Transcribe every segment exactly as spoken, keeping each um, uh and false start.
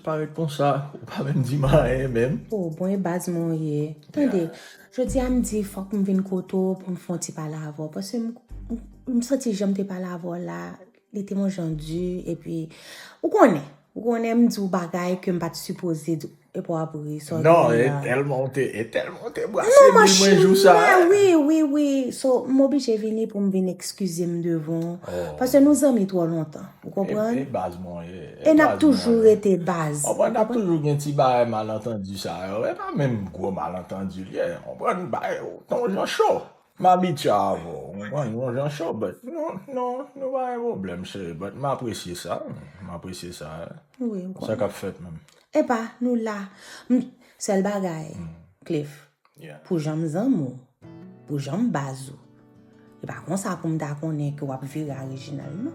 Parèt konsa, ou pa menm di m anyen menm. Oh, bon, e baz mwen ye. Tande, jodi a m di fòk m vin kote w pou m fè yon ti pale avè w. Paske m, m, m santi jan m te pale avè w la, li te yon jan di, epi, ou konnen, ou konnen m di w bagay ke m pa t sipoze di w, epi w ap ri, sa w di Non, m e la. tèlman ou te, e tèlman ou te brase Non, bil mwen jou sa. Mwen, wi, wi, wi. So, m oblije vini pou m vin eskize m devan w. Paske nou zanmi twò lontan. Ou konprann? E baz mwen ye. E n ap toujou rete baz. Konprann, n ap toujou gen ti bagay malantandi sa yo. E pa menm gwo malantandi l ye. Konprann, bagay yo te yon jan cho. M abitye avè w. Konprann, yon jan cho, but non, non, nou pa gen pwoblèm, cheri. But m apresye sa. M apresye sa. Wi, m Sa k ap fèt menm. Epa, nou la. M, sèl bagay, Cliff, Yeah. Pou jan m zanmi w, pou jan m baz ou, e pa konsa pou m ta konnen ke w ap vire a Reginald, non.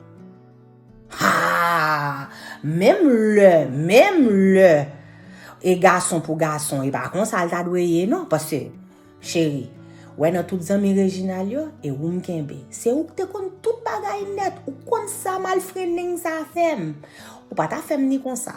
Ha! Menm lè, menm lè, e gason pou gason, e pa konsa l ta dwe ye, non. Paske, cheri, wè nan tout zanmi Reginald yo, e ou m kenbe. Se ou k te konn tout bagay nèt, ou konn sa malfrening sa fè m. Ou pa ta fè m ni konsa.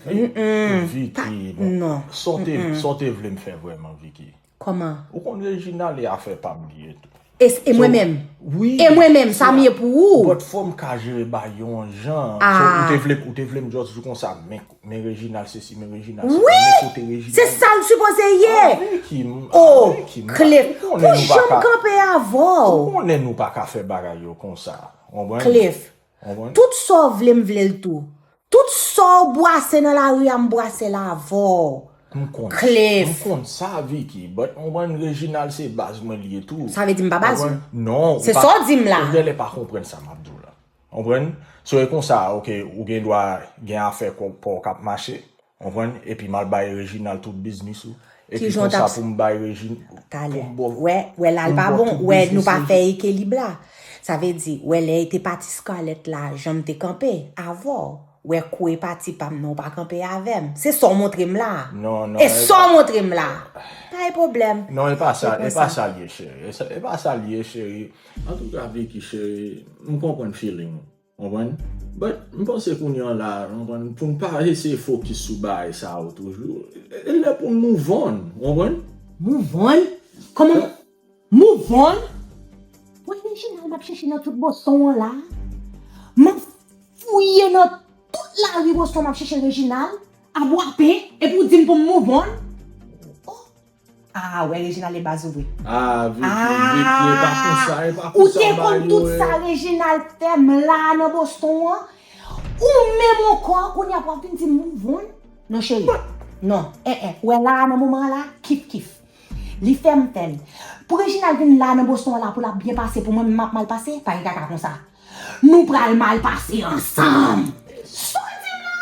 Vicky, non. Sa w te, sa w te vle m fè vrèman, Vicky? Kòman? Ou konn Reginald e afè pa m li ye tou. E, e mwen menm? Wi. E mwen menm, sa m ye pou ou? But fò m ka jere bagay yo yon jan. So, ou te vle, ou te vle m just di konsa, men, men Reginald sesi, men Reginald sesi, Wi! men kote Reginald. Se sa l sipoze ye! Vicky, m- Oh, Vicky, m- Cliff, ou konnen pou nou pa jan m ka- kanpe avè w! Ou konnen nou pa ka fè bagay yo konsa. Konprann? Cliff, Konprann? Tout sa w vle m vle l tou. Tout sa w bwase nan lari a m bwase l avè w. M konn. Cliff. M konn sa, Vicky. But, konprann, Reginald se baz mwen li ye tou. Sa vle di m pa baz ou? Konprann? Non. Se sa w di m la. Ou genlè pa konprann sa m ap di w la. Konprann? So, e konsa, ok, ou gen dwa gen afè kò pa w k ap mache. Konprann? Epi m al bay Reginald tout biznis ou. Epi Kijan w t konsa ap- pou m bay Reginald. Talè. Pou m bo- Wè, wè la l pou m pa bo bon. tout Wè, biznis nou pa li. Fè ekilib la. Sa vle di, wè lè e te pati Scarlett la, jan m te kanpe avè w. Wè kou e pati pa m nan, ou pa kanpe avè m. Se sa w montre m la. Non, non, E e sa w montre m la. Pa gen pwoblèm. Non, e pa sa, Se e pa konsa. Sa l ye, cheri. E sa- E pa sa l ye, cheri. Antouka, Vicky, cheri, m konprann feeling ou. Konprann? But, m panse kounye an la, konprann, pou n pa eseye fokis sou bagay sa yo toujou, e lè pou n move on, konprann? Move on? Kòman? Move on? Mwen Reginald m ap chèche nan tout Boston an la. M ap fouye nan tout lari Boston, m ap chèche Reginald, ap wapen, epi w di m pou m move on? Oh. Ah, wè Reginald e baz ou vre. Ah, Vicky, Vicky, e pa konsa, e pa konsa. Ou te konn tout sa Reginald fè m la nan Boston an. Ou menm ankò, kounye a pou w ap vin di m move on? Non, cheri. Non, eh, eh. Ou wè la, nan moman an la, kif, kif. Li fè m fè l. Pou Reginald vin la nan Boston an la, pou l ap byen pase, pou mwen menm m ap mal pase, pa gen kaka konsa. Nou pral mal pase ansanm. Sa w di m la?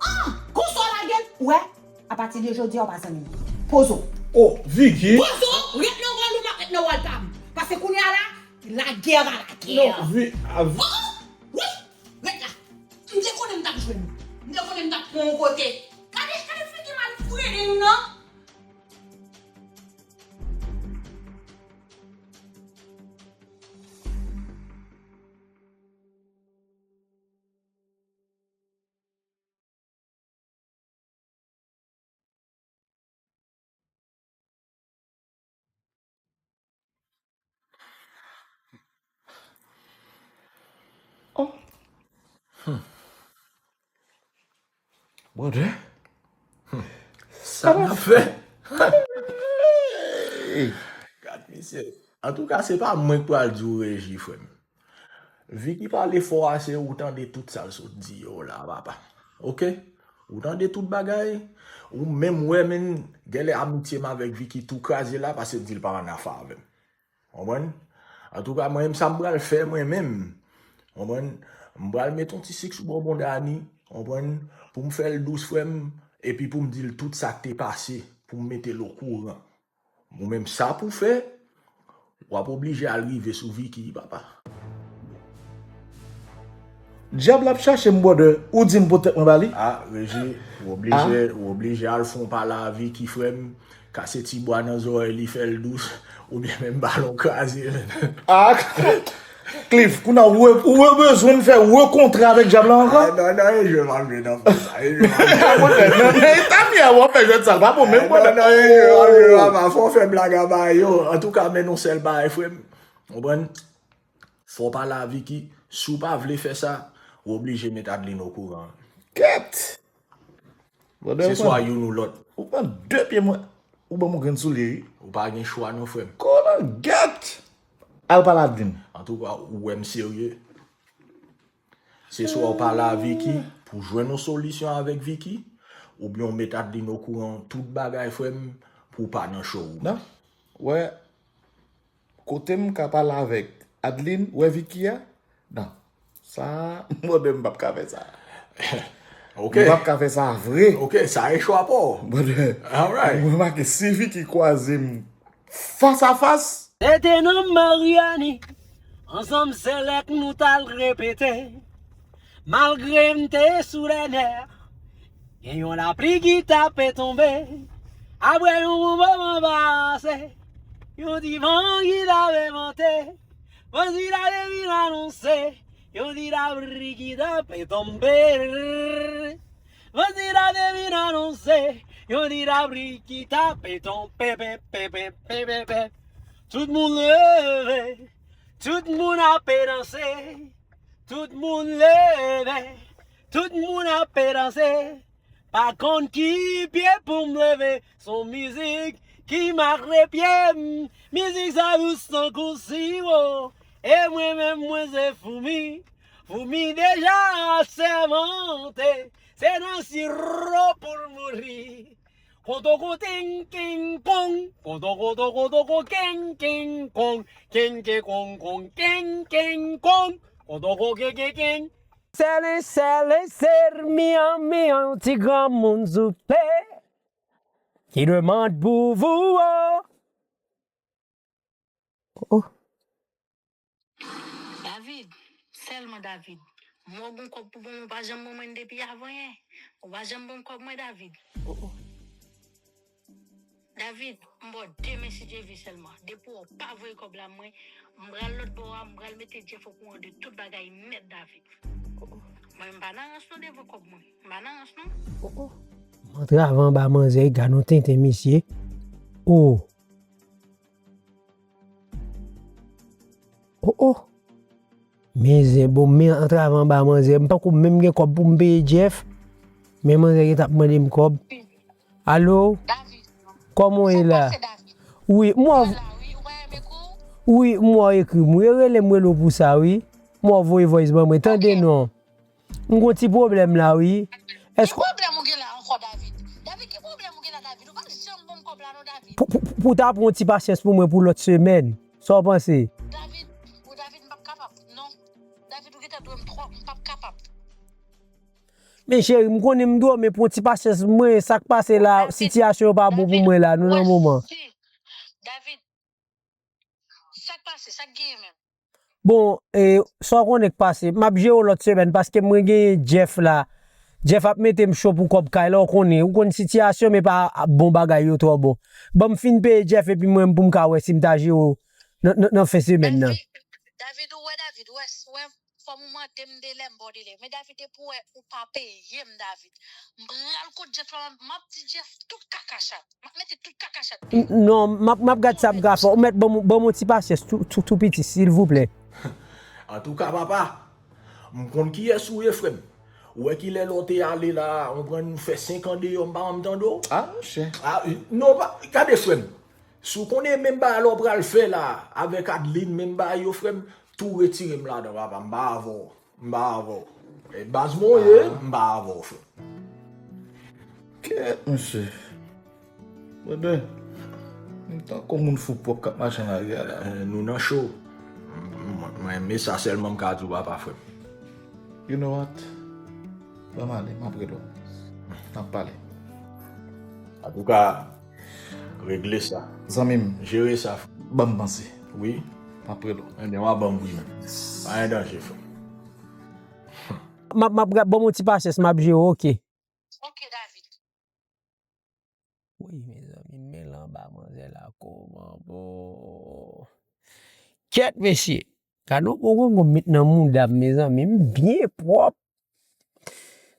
Ah, konsa w lage l? Ou wè, apati de jodi a, ou pa zanmi m. Poze w. Oh, Vicky. Poze w, ret nan wòl ou, m ap ret nan wòl pa m. Paske kounye a la, lagè pa lagè. Non, Vi-, a Vi- Oh, wi, ret la. M te konnen m t ap jwenn ou. M te konnen m t ap pran yon kote. Gade, gade figi malfrening nan. Oh. Brother. Sa n ap fè? Gad misye. Antouka, se pa mwen k pral di w reji, frè m. Vicky pale fò ase, ou tande tout sa l sot di yo la, papa. Oke? Ou tande tout bagay? Ou menm wè, men, genlè amitye m avèk Vicky tou kraze la, paske l di l pa ann afè avè m. Konprann? Antouka, mwen menm, sa m pral fè, mwen menm, konprann? M pral met yon ti sik sou bonbon Dani, konprann? Pou m fè l dous, frè m, epi pou m di l tout sa k te pase, pou m mete l okouran. Ou menm sa pou fè, w ap oblije al rive sou Vicky, papa. Dyab la ap chache m, brother, ou di m pou tèt mwen ba li? Ah, Reji, ou oblije, ou oblije al fè yon pale a Vicky, frè m, kase ti bwa nan zòrèy li, fè l dous, oubyen menm balon kraze. Ah, Cliff, kounye a ou re- ou re- bezwen fè rekontre avèk dyab la ankò? Ah, non, non, e jwe m ap jwe nan fè sa. E jwe m ap jwe. Mwen fè nan nan eta mi a w ap fè jwèt sa pa bon menm mwen. Non, non, e jwe m ap jwe m ap fè w fè blag a bagay yo. Antouka, men yon sèl bagay, frè m. Konprann? Fò w pale a Vicky. Si w pa vle fè sa, ou oblije met Adeline okouran. Kèt! Se swa youn ou lòt. Ou pran de pye mwen, ou ban m yon grenn soulye, wi. Ou pa gen chwa non, frè m. Kolangèt! Al pale Adeline. Antouka, ou wè m serye. Se swa w pale a Vicky pou jwenn yon solisyon avèk Vicky, oubyen w met Adeline okouran tout bagay, frè m, pou w pa nan cho ou. Non. Wè, kote m ka pale avèk Adeline, wè Vicky a? Non. Sa, mwen menm m p ap ka fè sa. Ok. M p ap ka fè sa vre. Ok, sa e chwa pa w. Brother, alright. Mwen remake, si Vicky kwaze m fas a fas. Se te nonm Mariani, ansanm selèk nou t al repete. Malgre m te sou lè nè, gen yon lapli ki t ape tonbe. Apre yon bon moman pase, yon ti van ki t ape vante. Vanzila te vin anonse, yon ti lapli ki t ape tonbe. Vanzila te vin anonse, yon ti lapli ki t ape tonbe. Tout moun leve, tout moun ape danse. Tout moun leve, tout moun ape danse. Pa konn ki pye pou m leve, s on mizik ki make pye m. Mizik sa dous tankou siwo. E mwen menm mwen se foumi. Foumi deja sèmante. Se nan siwo pou l mouri. Kontoko teng keng kong. Kontoko toko toko keng keng kong. Keng ke kong kong keng keng kong. Kontoko ke ke keng. Sèlen sèlen ser miyan miyan ti granmoun soupe. Ki demann pou vou o. Oh. David, sèlman David. M wè w gon kòb pou ban mwen, ou pa janm ban mwen depi avan yè. Ou pa janm ban m kòb mwen, David. Oh, oh. David, m ba w demen si Dye vle sèlman. Depi w pa voye kòb la mwen, m pral lòt bò a, m pral mete Jeff okouran de tout bagay nèt, David. Oh, oh. Mwen, m pa nan rans non devan kòb mwen. M pa nan rans non. Oh, oh. M antre avan anba manzè, gad yon tenten misye. Oh. Oh, oh. Men zen bon, men antre avan anba manzè. M pako menm gen kòb pou m peye Jeff. Men manzè gentan ap mande m kòb. Alo? David. Kòman w ye la? Wi, m wè w ekri m. Wi, rele m, rele w pou sa, wi. M wè w voye voice ban mwen. Tande non. M gon ti pwoblèm la, wi. Ki pwoblèm ou gen la ankò, David? David, ki pwoblèm ou gen la, David? Ou pa janm ban m kòb la non, David. Pou, pou, pou, pou ta pran yon ti pasyans pou mwen pou lòt semèn. Sa w panse? David, ou David, m p ap kapab. Non. David, ou gentan dwe m twòp, m p ap kapab. Men cheri, m konnen m dwe w, men pran ti pasyans mwen, sa k pase la, sitiyasyon yo pa bon pou mwen la, nou nan moman. David, sa k pase, sa k genyen menm? Bon, e, sa w konnen k pase, m ap jere w lòt semèn, paske mwen genyen Jeff la. Jeff ap mete m cho pou kòb kay la, w konnen, ou konn sitiyasyon, men pa bon bagay yo twò bon. Ban m fin peye Jeff, epi mwen, pou m ka wè si m ta jere w nan, nan, nan fen semèn nan. David, David, ou wè David, ou wè, ou wè, fò m ou mande m de lè m ba w de lè. Men David, depi w wè ou pa peye m, David, m pral kot Jeff la, m ap di Jeff tout kakachat. M ap mete tout kakachat. N-, non, m ap, m ap gad sa m ka fè. Ou mèt ban m, ban m yon ti pasyans tou, tou, tou piti, silvouplè. Antouka, papa, m konn kiyès ou ye, frè m. Ou wè kilè lè w te ale la, ou pran nou fè senk an deyò, m pa janm tande w. Ah, monchè. Ah, non, pa, gade, frè m. Si w konnen menm bagay la w pral fè la, avèk Adeline, menm bagay yo, frè m, tou retire m ladan, papa, m pa avè w. M pa avè w. E baz mwen w ye, m pa avè w, frè. Kèt, mesye. Brother, m tankou moun fou pwòp k ap mache nan lari a la. Eh, nou nan cho. M, m, mwen, men sa sèlman m ka di w, papa, frè m. You know what? Ban m ale, m ap rele w. N ap pale. Antouka, regle sa. Zanmi m. Jere sa, frè. Ban m panse. Wi. M ap rele w. Ebyen, w a ban m wi menm. Pa gen danje, frè. M ap, m ap, ban m yon ti pasyans, m ap jere w, oke. Ok, David. Wi, mezanmi, men l anba manzè la, kòman bon? Kèt, mesye! Gade yon pongongon m met nan mouda m, mezanmi. M byen pwòp.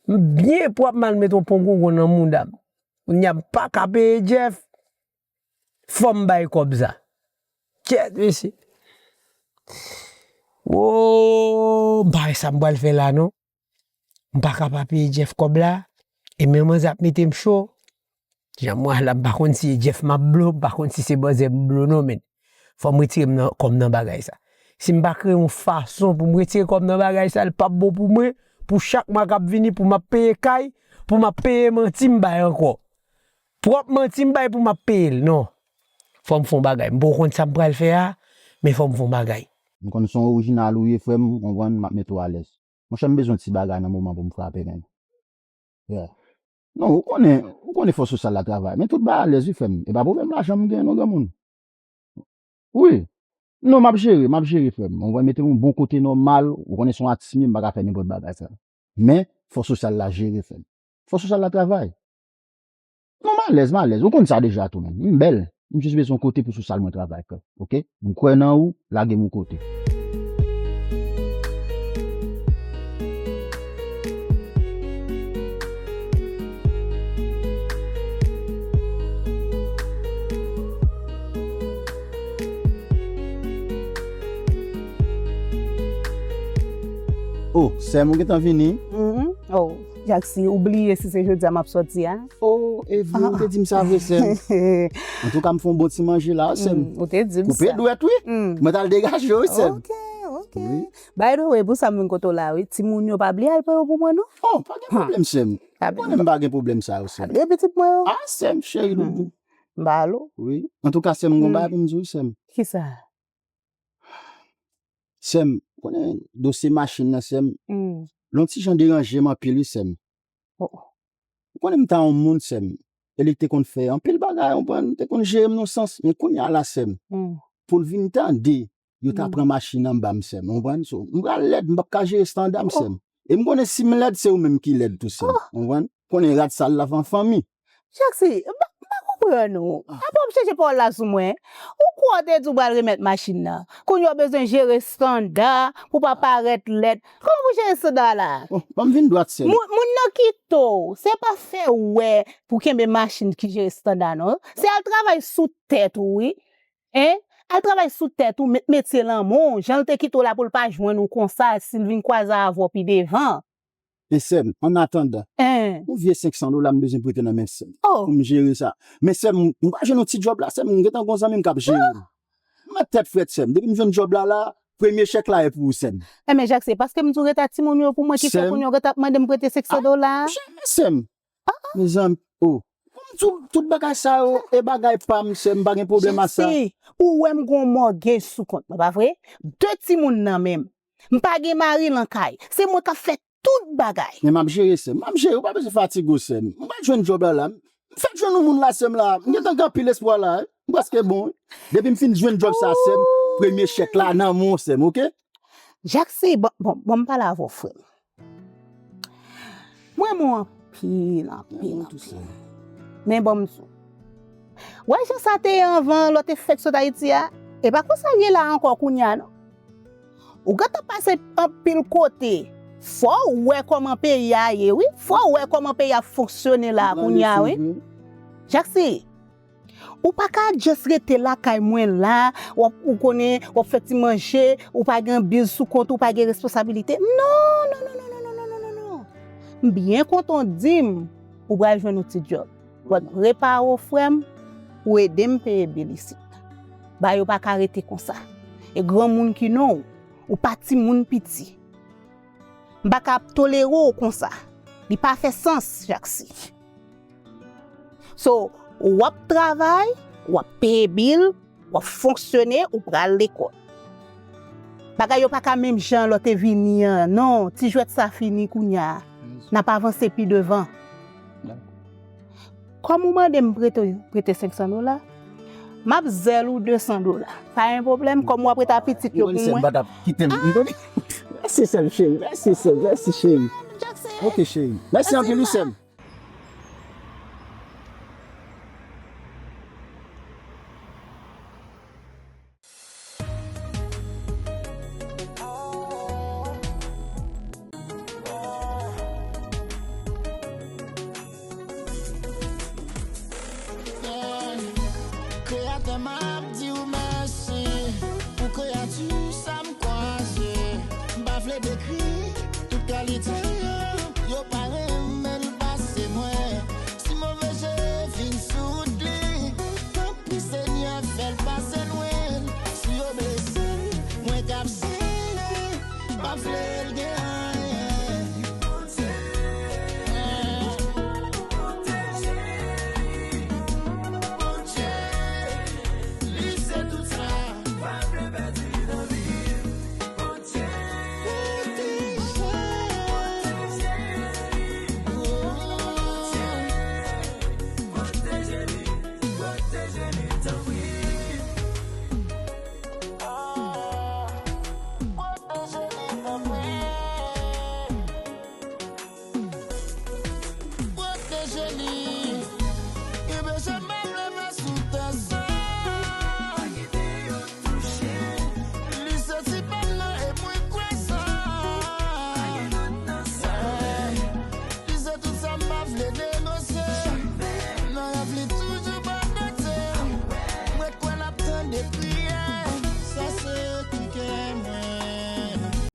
M byen pwòp, m al met yon pongongon nan mouda m. Kounye a m pa ka peye Jeff. Fò m bay kòb sa. Kyèt, mesye. Wo, m pa wè sa m pral fè la, non. M pa ka pa peye Jeff kòb la. E men manzè ap mete m cho. Jan m wè la, m pa konn si e Jeff m ap blo, m pa konn si se manzè m blo non, men. Fò m retire m nan, kò m nan bagay sa. Si m pa kreye yon fason pou m retire kò m nan bagay sa, l p ap bon pou mwen, pou chak mwa k ap vini, pou m ap peye kay, pou m ap peye manti m bay ankò. Twòp manti m bay pou m ap peye l, non. Fò m fè yon bagay. M poko konn sa m pral fè a, men fò m fè yon bagay. M konn se yon orijinal ou ye, frè m, ou konprann, m ap mete w alèz. Monchè, m bezwen ti bagay nan moman pou m frape, men. Yeah. Non, ou konnen, ou konnen fòs sosyal la travay. Men tout bagay alèz, wi, frè m. E pa pwoblèm lajan m gen, non, granmoun. Wi. Non, m ap jere, m ap jere, frè m. Ou konprann, mete m yon bon kote nòmal. Ou konnen se yon atis m ye, m pa ka fè nenpòt bagay, frè m. Men, fòs sosyal la jere, frè m. Fòs sosyal la travay. Non, m alèz, m alèz. Ou konn sa deja tou, men. M bèl. M jis bezwen yon kote pou sou sal mwen travay, frè. Oke? M kwè nan ou, lage m yon kote. Oh, sè m, ou gentan vini? Mhm. Oh, Jacksy, ou bliye si se jodi a m ap sòti a? Oh, e vre, ou te di m sa vre, sè m. Antouka, m fè yon bon ti manje la, sè m. Mm, ou te di m sa. Koupe dwèt, wi. Mm. Mwen t al degaje, wi, sè m. Ok, ok. Wi. By the way, pou sa m vin kote w la, wi, timoun yo pa bliye al pran yo pou mwen, non? Oh, pa gen pwoblèm, sè m. Ou konnen m pa gen pwoblèm sa yo, sè m. Al gen pitit mwen yo. Ah, sè m, cheri doudou. M ba lo. Wi. Antouka, sè m, gon bagay pou m di w, sè m. Kisa? Sè m, ou konnen dosye machin nan, sè m. Mm. L on ti jan deranje m anpil, wi, sè m. Oh. Ou konnen m ta yon moun, sè m. E li te konn fè anpil bagay, ou konprann, te konn jere m nan sans. Men kounye a la, sè m, mm, pou l vin tande, yo ta, mm, pran machin nan ba m, sè m. Ou konprann? So, m pral lèd, m p ap ka jere estanda m, oh, sè m. E m konnen si m lèd, se ou menm ki lèd tou, sè m. Oh. Ou konprann? Konnen rad sal la fè an fanmi. Jacksy, m pa, m pa konprann ou. Ah. Apre w ap chèche pawòl la sou mwen. Ou kwè w te di w pral remèt machin nan. Kounye a w bezwen jere estanda pou w pa parèt lèd. Kòman pou jere estanda la? Oh, ban m vin dwat, sè m. Moun, moun nan kite w. Se pa fè wè pou kenbe machin ki jere estanda, non. Se al travay sou tèt ou, wi. Hein? Al travay sou tèt ou, met metye lan men w, jan l te kite w la pou l pa jwenn ou konsa, si l vin kwaze avè w pi devan. Men sè m, annatandan, hein, yon vye senk san dola m bezwen prete nan men sè m, oh, pou m jere sa. Men sè m, m pa jwenn yon ti djòb la, sè m, m gentan gon zanmi m k ap jere m. Ah! M mèt tèt frèt, sè m. Depi m jwenn djòb la, la, premye chèk la e pou ou, sè m. Enben, Jacksy, se paske m di w rete ak timoun yo pou mwen ki fè kounye a w gentan ap mande m prete senk san dola a? Sè m. Ah, ah. Mezanmi, oh. Pou m di w, tout bagay sa yo, e bagay pa m, sè m, m pa gen pwoblèm a sa. Jacksy, ou wè m gon mògej sou kont mwen, pa vre? De timoun nan men m. M pa gen mari nan kay. Se mwen k ap fè tout bagay. Men m ap jere, sè m. M ap jere, ou pa bezwen fatige w, sè m. M pral jwenn djòb la, la. M fèk jwenn yon moun la, sè m, la. M gentan gen anpil espwa la, wi. M prèske bon, wi. Depi m fin jwenn djòb sa, sè m, premye chèk la nan men w, sè m, oke? Jacksy, bon, bon, bon, m pale avè w, frè m. Mwen renmen w anpil, anpil, anpil. Men bon, m di w. Wè jan sa te ye anvan, lè w te fèk sot Ayiti a? E pa konsa l ye la ankò kounye a, non. Ou gentan pase anpil kote. Fò w wè kòman peyi a ye, wi. Fò w wè kòman peyi a fonksyone la kounye a, wi. Jacksy, ou pa ka just rete lakay mwen la, w ap, ou konnen, w ap fè ti manje, ou pa gen bil sou kont, ou pa gen responsabilite. Non, non, non. M byen kontan w di m ou pral jwenn yon ti djòb. But prepare w, frè m, ou ede m peye bil isit. Bagay yo pa ka rete konsa. E granmoun ki non w, ou pa timoun piti. M pa ka ap tolere w konsa. Li pa fè sans, Jacksy. So, w ap travay, w ap peye bil, w ap fonksyone, ou pral lekòl. Bagay yo pa ka menm jan lè w te vini an, non. Ti jwèt sa fini kounye a. N ap avanse pi devan. Kòm ou mande m prete, prete senk san dola, m ap zèl ou de san dola. Pa gen pwoblèm, kòm w ap rete ak pitit yo pou mwen. Mèsi, sè m, cheri. Mèsi, sè m, mèsi, cheri. Ok, cheri. Mèsi anpil, wi, sè m.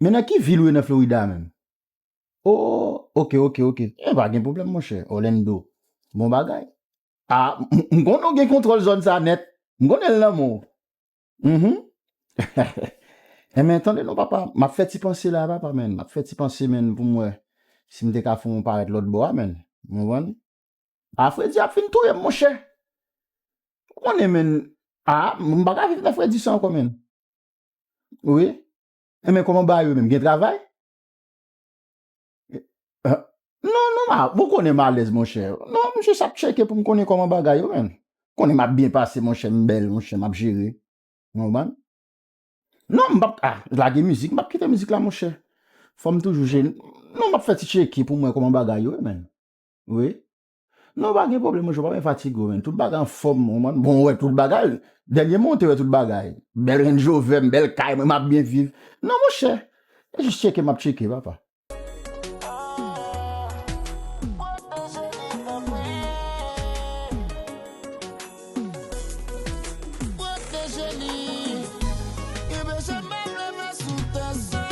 Men nan ki vil ou ye nan Florida menm? Oh, ok, ok, ok. E pa gen pwoblèm, monchè. Orlando. Bon bagay. Ah, m, m konnen w gen kontwòl zòn sa nèt. M konnen l nan men w. Mhm. Enben, tande non, papa. M ap fè ti panse la, papa, menn. M ap fè ti panse, menn, pou m wè si m te ka fè yon parèt lòt bò a, menn. Ou konprann? Ah, Fredi ap fin touye m, monchè. Ou konnen, menn. Ah, m pa ka viv nan Fredi sa ankò, menn. Wi. Enben, kòman bagay yo menm? Gen travay? Ah, non, non, ma, ou konnen m alèz, monchè. Non, m jis ap tcheke pou m konnen kòman bagay yo, menn. Konnen m ap byen pase, monchè, m bèl, monchè, m ap jere. Ou konprann? Non, m p ap, ah, lage mizik, m p ap kite mizik la, monchè. Fò m toujou jere. Non, m ap fè ti tcheke pou m wè kòman bagay yo ye, menn. Wi. Non, pa gen pwoblèm, monchè, pa byen fatige w, menn. Tout bagay anfòm, ou konprann? Bon, w wè tout bagay. Dènye mwen, w te wè tout bagay. Bèl Range Rover m, bèl kay mwen, m ap byen viv. Non, monchè. E jis tcheke, m ap tcheke, papa. Pwoteje li. Kenbe je m leve sou tè sa.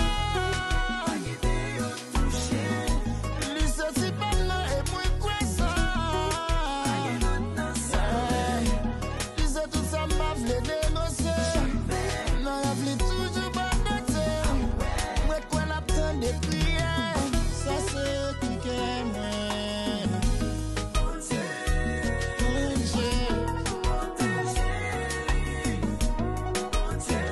Li se ti pa m nan e mwen kwè sa. Li se tout sa m pa vle negosye. Nan rèv li toujou pa note. Mwen kwè l ap tande priyè. Sa se kè mwen. Bondye, Bondye, pwoteje li. Bondye,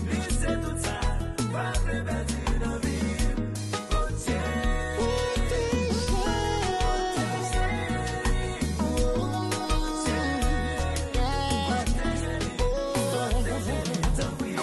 li se tout sa m pa vle pèdi nan vi m. Bondye, pwoteje li. Bondye, pwoteje li. Pwoteje li, tanpri.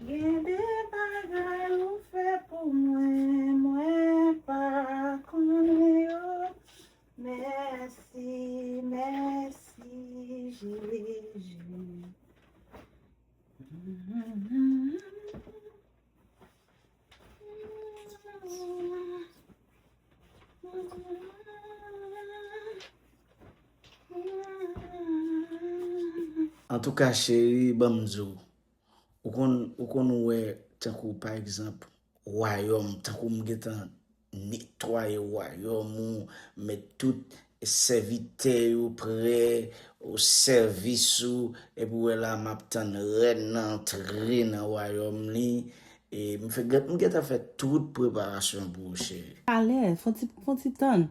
Gen de bagay ou fè pou mwen, mwen pa konnen yo. Mèsi, mèsi, Jezi. Antouka, cheri, ban m di w, ou konn, ou konn wè, tankou, pa egzanp, wayòm, tankou m gentan netwaye wayòm ou, met tout sèvitè yo prè o sèvis ou, epi w wè la m ap tann rèn nan antre nan wayòm li, e m fè, m gentan fè tout preparasyon pou ou, cheri. Alèz, fon ti, fon ti tann.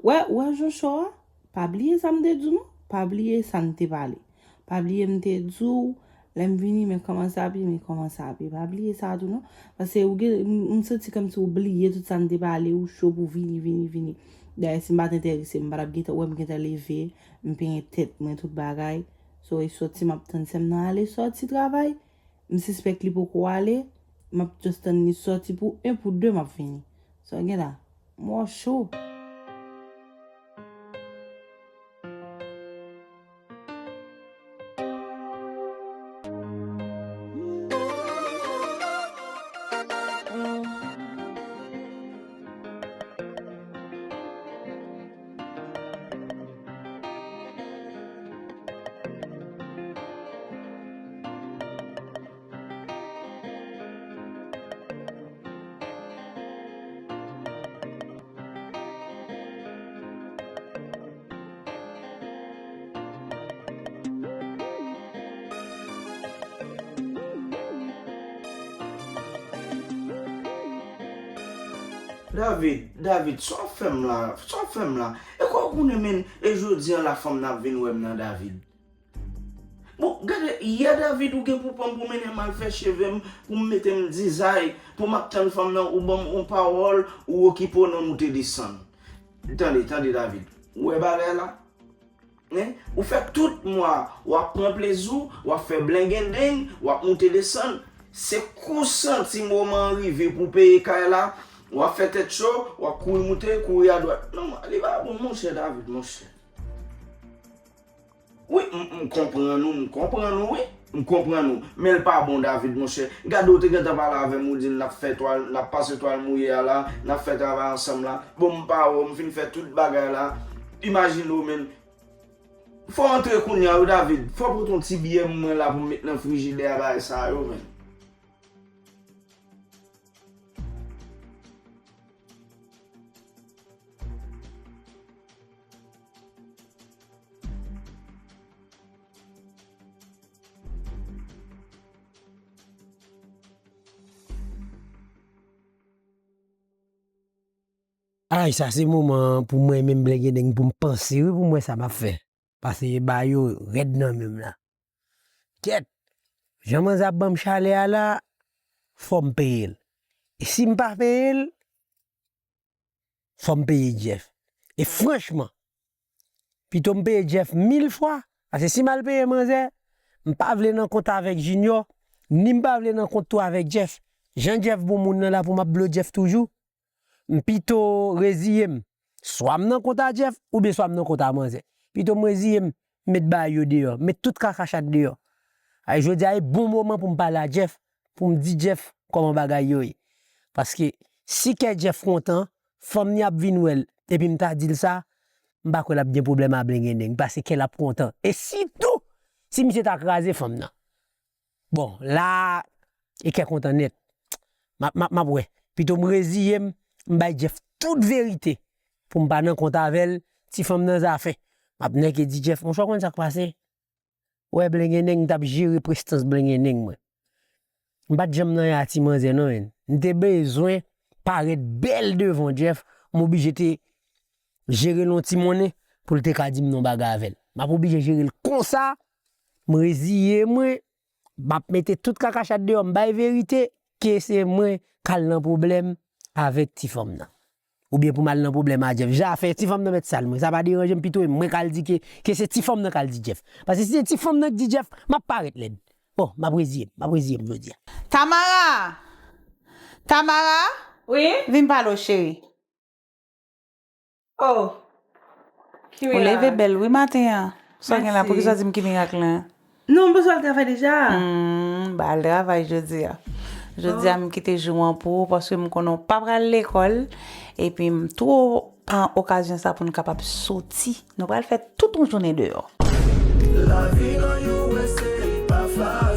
Wè, wè, Joshua, pa bliye sa m te di w non, pa bliye sa n te pale. Pa bliye m te di w, lè m vini, men kòman sa ap ye, men kòman sa ap ye. Pa bliye sa tou non. Paske ou gen, m, m santi kòmsi ou bliye tout sa n te pale, ou cho pou vini, vini, vini. Dayè, si m pa t enterese, m pa t ap gentan, ou wè m gentan leve, m penyen tèt mwen, tout bagay. So, e sòti m ap tann sè m nan ale sòti travay. M sispèk li poko ale, m ap just tann li sòti pou en, pou de, m ap vini. Sa w gen la? M wè w cho. David, David, sa w ap fè m la? Sa w ap fè m la? E kò w konnen, men, e jodi a la fanm nan ap vin wè m nan, David. Bon, gade, yè, David, ou gen pou pran m pou mennen m al fè cheve m, pou m mete m dizay, pou m ap tann fanm nan, ou ban m yon pawòl, ou okipe w nan moute desann. Tande, tande, David. Ou wè bagay la? Hein? Ou fè tout mwa, w ap pran plezi w, w ap fè blengendeng, w ap moute desann. Se kou santi moman an rive pou peye kay la, w ap fè tèt cho, w ap kouri moute, kouri adwat. Non, li pa bon, monchè David, monchè. Wi, m, m konprann ou, m konprann ou, wi. M konprann ou. Men l pa bon, David, monchè. Gade, ou te gentan pale avè m, ou di n ap fè twal, n ap pase twal mouye a la, n ap fè travay ansanm la. Bon, m pa wè w, m fin fè tout bagay la. Imajine w, men. Fò w antre kounye a wi, David. Fò w pote yon ti biyè mwen la pou m met nan frijidè a, bagay sa yo, men. Ay, sa se moman pou mwen menm, blengendeng, pou m panse, wi, pou m wè sa m ap fè. Paske ba yo rèd nan men m la. Kèt! Jan manzè ap ban m chalè a la, fò m peye l. E si m pa peye l, fò m peye Jeff. E franchman, pito m peye Jeff mil fwa, paske si m al peye manzè, m pa vle nan kont avèk Junior, ni m pa vle nan kont tou avèk Jeff. Jan Jeff bon moun nan la pou m ap blo Jeff toujou, m pito reziye m. Swa m nan kont a Jeff, oubyen swa m nan kont a manzè. Pito m reziye m, met bagay yo deyò, met tout kakachat deyò. Ay, jodi a e bon moman pou m pale a Jeff, pou m di Jeff kòman bagay yo ye. Paske si kè Jeff kontan, fanm ni ap vin wè l, epi m ta di l sa, m pa kwè l ap gen pwoblèm a blengendeng, paske kè l ap kontan. E sitou, si misye ta kraze fanm nan. Bon, la a, e kè kontan nèt. M ap, m ap, m ap wè. Pito m reziye m, m bay Jeff tout verite. Pou m pa nan kont avè l, ti fanm nan zafè. M ap nèke di Jeff, monchè, w konn sa k pase? Wè, blengendeng, m t ap jere prestans blengendeng mwen. M pa t janm nan yè a ti manzè non, men. M te bezwen parèt bèl devan Jeff, m oblije te jere l yon ti monnen pou l te ka di m non bagay avè l. M ap oblije jere l konsa, m reziye mwen, m ap mete tout kakachat deyò, m bay verite, ke se mwen k al nan pwoblèm avèk ti fanm nan. Oubyen pou m al nan pwoblèm a Jeff. Zafè ti fanm nan mèt sal mwen. Sa pa deranje m, pito e mwen k al di ke, ke se ti fanm nan k al di Jeff. Paske si se ti fanm nan k di Jeff, m ap parèt lèd. Bon, m ap reziye m, m ap reziye m jodi a. Tamara! Tamara! Wi? Vin pale w, cheri. Oh. Ou leve bèl wi maten an. Sa w gen la, poukisa w di m ki mirak lan? Non, m bezwen al travay deja. Hmm, ba al travay jodi a. Jodi a, m kite jou an pou ou, paske m konnen w pa pral lekòl. Epi m tou pran okazyon sa pou n kapab soti. Nou pral fè tout yon jounen deyò. Lavi nan U S A pa fasil.